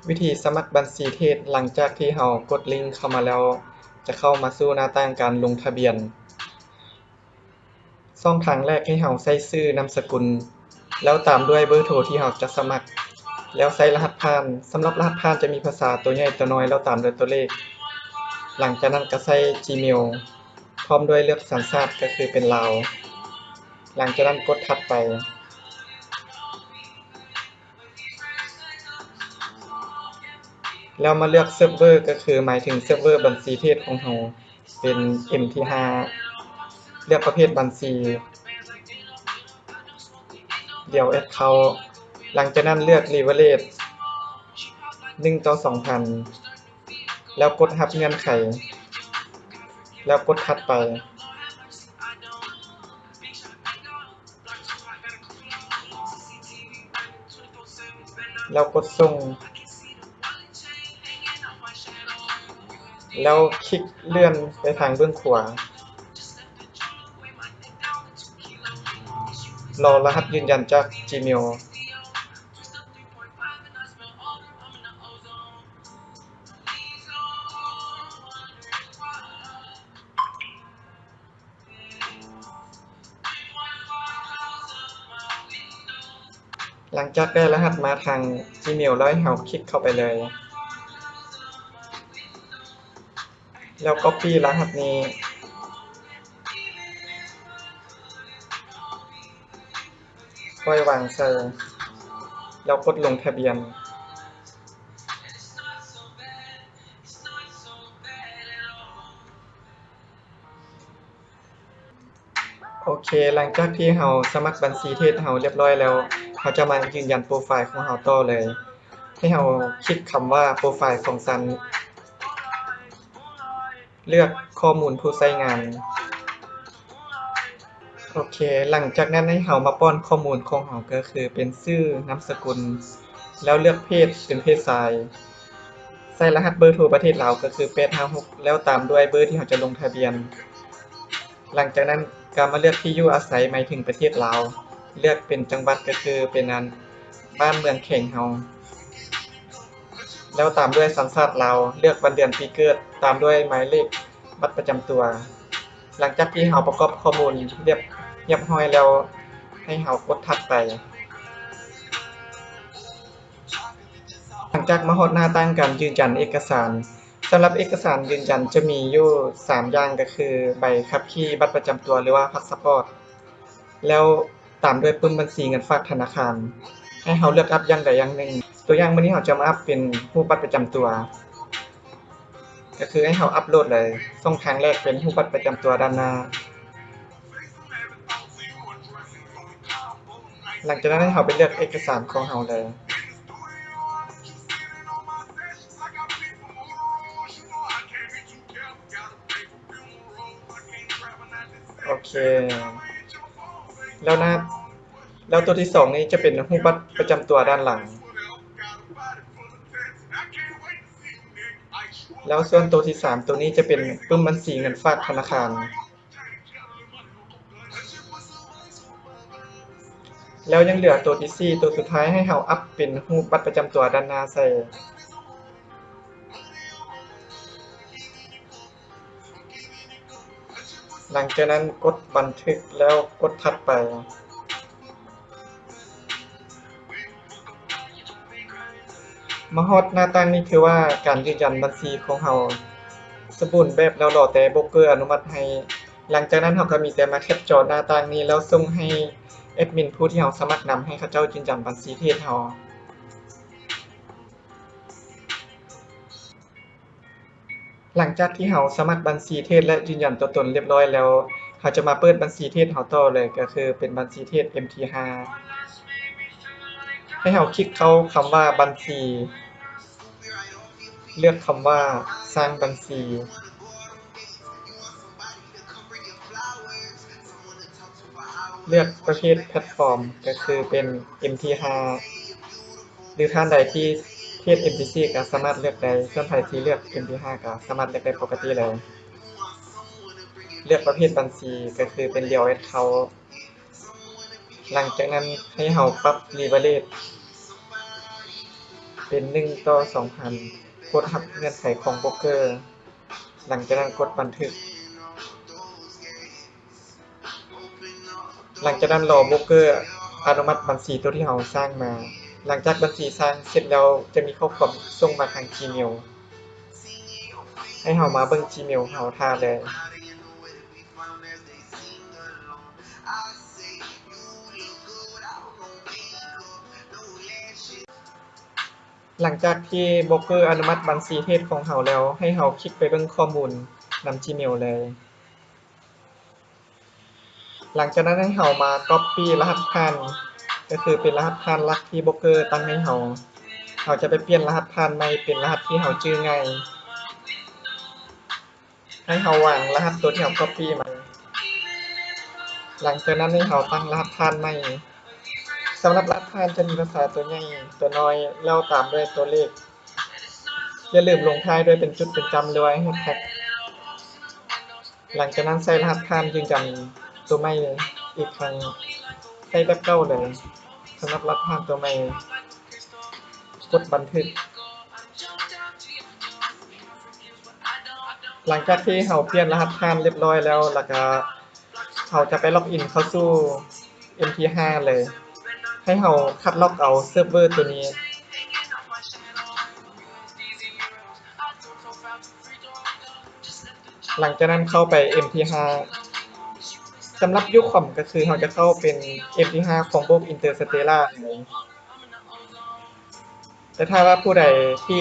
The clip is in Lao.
ວິທີສະໝັກບັນຊີເທຣດ. ຫຼັງຈາກທີ່ເຮົາກົດລິ້ງເຂົ້າມາແລ້ວ ຈະເຂົ້າມາສູ່ໜ້າຕ່າງການລົງທະບຽນ. ຊ່ອງທາງແລກໃຫ້ເຮົາໃສ່ຊື່ນາມສະກຸນ ແລ້ວຕາມດ້ວຍເບີໂທທີ່ເຮົາຈະສະໝັກ ແລ້ວໃສ່ລະຫັດຜ່ານ. ສຳລັບລະຫັດຜ່ານຈະມີພາສາຕົວໃຫຍ່ຕົວນ້ອຍ ແລ້ວຕາມດ້ວຍຕົວເລກ. ຫຼັງຈາກນັ້ນກໍໃສ່ Gmail ພ້ອມດ້ວຍເລືອກສັນຊາດ ກໍຄືເປັນລາວ. ຫຼັງຈາກນັ້ນກົດຖັດໄປ. ແລ້ວມາເລືອກເຊີບເວີ ກໍຄືໝາຍເຖິງເຊີບເວີບັນຊີເທຣດຂອງເຮົາເປັນ ເອັມທີຫ້າ ເລືອກປະເພດບັນຊີ ດຽວແອັກເຄົາ. ຫຼັງຈາກນັ້ນເລືອກ Leverage ໜຶ່ງຕໍ່ສອງພັນ ແລ້ວກົດຮັບເງື່ອນໄຂ ແລ້ວກົດຖັດໄປ. ແລ້ວກົດສົ່ງ ແລ້ວຄລິກເລື່ອນໄປທາງເບື້ອງຂວາ ລໍລະຫັດຢືນຢັນຈາກ Gmail. ຫຼັງຈາກໄດ້ລະຫັດມາທາງ Gmail ແລ້ວ ໃຫ້ເຮົາຄລິກເຂົ້າໄປເລີຍ ແລ້ວ Copy ລະຫັດນີ້ ຄ່ອຍວາງໃສ່ ແລ້ວກົດລົງທະບຽນ. ໂອເຄ, ຫຼັງຈາກທີ່ເຮົາສະໝັກບັນຊີເທຣດເຮົາລຽບຮ້ອຍແລ້ວ, ເຮົາຈະມາຢືນຢັນໂປຣໄຟລ໌ຂອງເຮົາຕໍ່ເລີຍ. ໃຫ້ເຮົາຄລິກຄຳວ່າໂປຣໄຟລ໌ຂອງສັນ, ເລືອກຂໍ້ມູນຜູ້ໃຊ້ງານ. ໂອເຄ, ຫຼັງຈາກນັ້ນໃຫ້ເຮົາມາປ້ອນຂໍ້ມູນຂອງເຮົາ, ກໍຄືເປັນຊື່, ນາມສະກຸນ, ແລ້ວເລືອກເພດເປັນເພດຊາຍ. ໃສ່ລະຫັດເບີໂທປະເທດລາວ ກໍຄື ແປດຫ້າຫົກ ແລ້ວຕາມດ້ວຍເບີທີ່ເຮົາຈະລົງທະບຽນ. ຫຼັງຈາກນັ້ນກໍມາເລືອກທີ່ຢູ່ອາໄສ ໝາຍເຖິງປະເທດລາວ, ເລືອກເປັນຈັງຫວັດ ກໍຄືເປັນອັນບ້ານເມືອງແຂວງເຮົາ, ແລ້ວຕາມດ້ວຍສັນຊາດລາວ, ເລືອກວັນເດືອນປີເກີດ ຕາມດ້ວຍໝາຍເລກບັດປະຈຳຕົວ. ຫຼັງຈາກທີ່ເຮົາປະກອບຂໍ້ມູນຮຽບ ຮຽບຮ້ອຍແລ້ວ, ໃຫ້ເຮົາກົດຖັດໄປ. ຫຼັງຈາກມາຮອດໜ້າຕ່າງການຢືນຢັນເອກະສານ, ສຳລັບເອກະສານຢືນຢັນຈະມີຢູ່ສາມຢ່າງ ກໍຄືໃບຂັບຂີ່, ບັດປະຈຳຕົວ ຫຼືວ່າພາສປອດ, ແລ້ວຕາມດ້ວຍປຶ້ມບັນຊີເງິນຝາກທະນາຄານ. ໃຫ້ເຮົາເລືອກອັບຢ່າງໃດຢ່າງໜຶ່ງ. ຕົວຢ່າງມື້ນີ້ເຮົາຈະມາອັບເປັນຮູບບັດປະຈຳຕົວ. ກໍຄືໃຫ້ເຮົາອັບໂຫຼດເລີຍ. ຊ່ອງທາງແລກເປັນຮູບບັດປະຈຳຕົວດ້ານໜ້າ. ຫຼັງຈາກນັ້ນໃຫ້ເຮົາໄປເລືອກເອກະສານຂອງເຮົາເລີຍ. ໂອເຄ. ແລ້ວໜ້າ ແລ້ວຕົວທີສອງນີ້ຈະເປັນຮູບບັດປະຈຳຕົວດ້ານຫຼັງ. ແລ້ວສ່ວນຕົວທີສາມ ຕົວນີ້ຈະເປັນປຶ້ມບັນຊີເງິນຝາກທະນາຄານ. ແລ້ວຍັງເຫຼືອຕົວທີສີ່ ຕົວສຸດທ້າຍ ໃຫ້ເຮົາອັບເປັນຮູບບັດປະຈຳຕົວດ້ານໜ້າໃສ່. ຫຼັງຈາກນັ້ນກົດບັນທຶກ ແລ້ວກົດຖັດໄປ. ມາຮອດໜ້າຕ່າງນີ້ ຖືວ່າການຢືນຢັນບັນຊີຂອງເຮົາສົມບູນແບບແລ້ວ ລໍແຕ່ໂບຣກເກີອະນຸມັດໃຫ້. ຫຼັງຈາກນັ້ນເຮົາກໍມີແຕ່ມາແຄັບຈໍໜ້າຕ່າງນີ້ ແລ້ວສົ່ງໃຫ້ແອັດມິນຜູ້ທີ່ເຮົາສະໝັກນຳ ໃຫ້ເຂົາເຈົ້າຢືນຢັນບັນຊີເທຣດເຮົາ. ຫຼັງຈາກທີ່ເຮົາສະໝັກບັນຊີເທຣດ ແລະ ຢືນຢັນຕົວຕົນລຽບຮ້ອຍແລ້ວ, ເຮົາຈະມາເປີດບັນຊີເທຣດເຮົາຕໍ່ເລີຍ, ກໍຄືເປັນບັນຊີເທຣດ ເອັມທີຫ້າ. ໃຫ້ເຮົາຄລິກເຂົ້າຄຳວ່າບັນຊີ, ເລືອກຄຳວ່າສ້າງບັນຊີ. ເລືອກປະເພດແພລດຟອມ ກໍຄືເປັນເອັມທີຫ້າ ຫຼືທ່ານໃດທີ່ເທຣດເອັມທີສີ່ກໍສາມາດເລືອກໄດ້, ສ່ວນໃຜທີ່ເລືອກເອັມທີຫ້າກໍສາມາດເລືອກໄດ້ປົກກະຕິເລີຍ. ເລືອກປະເພດບັນຊີ ກໍຄືເປັນດຽວແອັກເຄົາ. ຫຼັງຈາກນັ້ນໃຫ້ເຮົາປັບລີເວີເຣຈ. ເປັນໜຶ່ງຕໍ່ສອງພັນ ກົດຮັບເງື່ອນໄຂຂອງໂບຣກເກີ. ຫຼັງຈາກນັ້ນກົດບັນທຶກ. ຫຼັງຈາກນັ້ນລໍໂບຣກເກີອະນຸມັດບັນຊີໂຕທີ່ເຮົາສ້າງມາ. ຫຼັງຈາກບັນຊີສ້າງເສັດແລ້ວ ຈະມີຂໍ້ຄວາມສົ່ງມາທາງ Gmail. ໃຫ້ເຮົາມາເບິ່ງ Gmail ເຮົາຖ້າເລີຍ. ຫຼັງຈາກທີ່ໂບຣກເກີອະນຸມັດບັນຊີເທຣດຂອງເຮົາແລ້ວ, ໃຫ້ເຮົາຄລິກໄປເບິ່ງຂໍ້ມູນນຳ Gmail ເລີຍ. ຫຼັງຈາກນັ້ນໃຫ້ເຮົາມາກັອບປີ້ລະຫັດຜ່ານ, ກໍຄືເປັນລະຫັດຜ່ານຫຼັກທີ່ໂບຣກເກີຕັ້ງໃຫ້ເຮົາ. ເຮົາຈະໄປປ່ຽນລະຫັດຜ່ານໃໝ່ເປັນລະຫັດທີ່ເຮົາຈື່ງ່າຍ. ໃຫ້ເຮົາວາງລະຫັດໂຕທີ່ເຮົາກັອບປີ້ມາ. ຫຼັງຈາກນັ້ນໃຫ້ເຮົາຕັ້ງລະຫັດຜ່ານໃໝ່. ສຳລັບລະຫັດຜ່ານຈະມີພາສາຕົວໃຫຍ່, ຕົວນ້ອຍ ແລ້ວຕາມດ້ວຍຕົວເລກ. ຢ່າລືມລົງທ້າຍດ້ວຍເປັນຈຸດເປັນຈ້ຳ ຫຼືວ່າແຮັດແທັກ. ຫຼັງຈາກນັ້ນໃສ່ລະຫັດຜ່ານຢືນຢັນຕົວໃໝ່ອີກຄັ້ງ, ໃສ່ແບບເກົ່າເລີຍ. ສຳລັບລະຫັດຜ່ານຕົວໃໝ່ ກົດບັນທຶກ. ຫຼັງຈາກທີ່ເຮົາປ່ຽນລະຫັດຜ່ານລຽບຮ້ອຍແລ້ວ, ແລ້ວກະເຮົາຈະໄປລັອກອິນເຂົ້າສູ່ ເອັມທີຫ້າ ເລີຍ. ໃຫ້ເຮົາຄັດລອກເອົາເຊີບເວີຕົວນີ້. ຫຼັງຈາກນັ້ນເຂົ້າໄປ ເອັມທີຫ້າ. ສຳລັບຢູ່ຄອມກໍຄືເຮົາຈະເຂົ້າເປັນ ເອັມທີຫ້າ ຂອງໂບຣກອິນເຕີສະເຕລາ. ແຕ່ຖ້າວ່າຜູ້ໃດທີ່